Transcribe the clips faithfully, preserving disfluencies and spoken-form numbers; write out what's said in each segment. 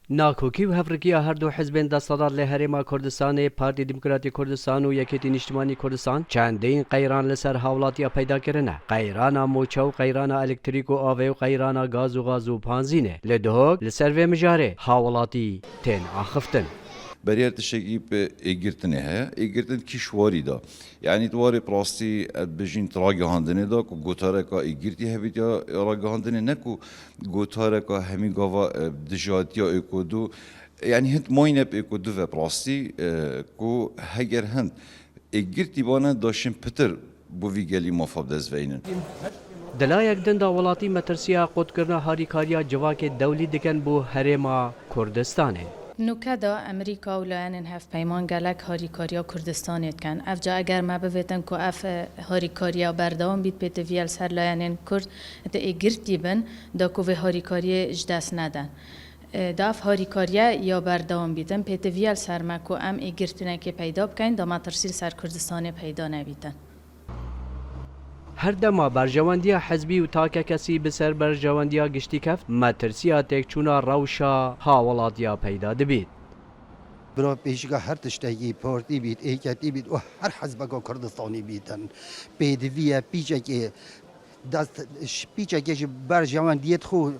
Nakokî û hevrikiya her du hizbên desthilat li Herêma Kurdistanê, Partî Demokratî Kurdistan û Yekêtî Nîştimanî Kurdistan, çendîn qeyran li ser hawlatiya peyda kirine. Qeyrana moçe û qeyrana elektrîk û avê û qeyrana gaz û gaz û panzînê. Li Duhok li ser vê mijarê hawlatî tên axiftin. Beriyer tiştekî bi êgirtinê heye. Êgirtin kî şwarî da. Yanî di warê bi rastî, e, bijîn di ragihandinê de ku gotareka êgirtî hebîtiya ragihandinê, ne ku gotareka hemî gava, e, dijatiya êko du, yanî hind mayne bi êko du ve bi rastî, e, ku heger hind êgirtî bane daşin pitir bo vî gelî mafa bi dest veynin. Di layek din de welatî metirsiya qutkirina harîkariya civakê dewlî dikin bo Herêma Kurdistanê. Nûke de Amerîka û layenên hevpeyman gelek harîkariya Kurdistanê dikin. Evca eger me bivêtin ku ev, e, harîkariya berdewam bît, pêtivî ye li ser layenên Kurd di êgirtî bin, da ku vê harîkariyê ji dest nedin. E, da ev harîkariye ya berdewam bîtin, pêtivî ye li ser me ku em êgirtinekê peyda bikeyn, da metirsî li ser Kurdistanê peyda nebîtin. Her dema berjewendiya hizbî û takekesî bi ser berjewendiya giştî keft, metirsiya têkçûna rewşa hawlatiya peyda dibît. Bira pêşiga her tiştekî, partî bît, êketî bît û her hizbeka Kurdistanî bîtin, pêdivî ye pîçekê dest, pîçekê ji berjewendiyê xwe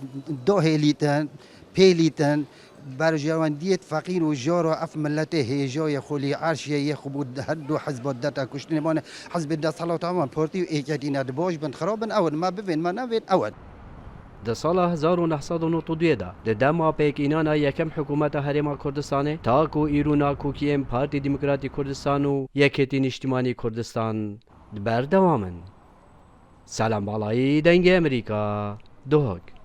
dahêlîtin, pêlîtin, berjewendiyê feqîr û jara ev miletê hêjayê xwe lê erşiyê yê xwe bû her du hizba dete kuştinê mane hizbê desthelata wan partî û êketî ne di baş bin xirab bin ew in me bivên me nevên ew in. Di sala hezar û neh sed û nod û duyê de, di dema pêkînana yekem hikûmeta Herêma Kurdistanê, ta ku îro nakokiyên Partî Demokratîk Kurdistan û Yekêtî Nîştimanî Kurdistan di berdewam in. Selam Balayî, Dengê Amerîka, Duhok.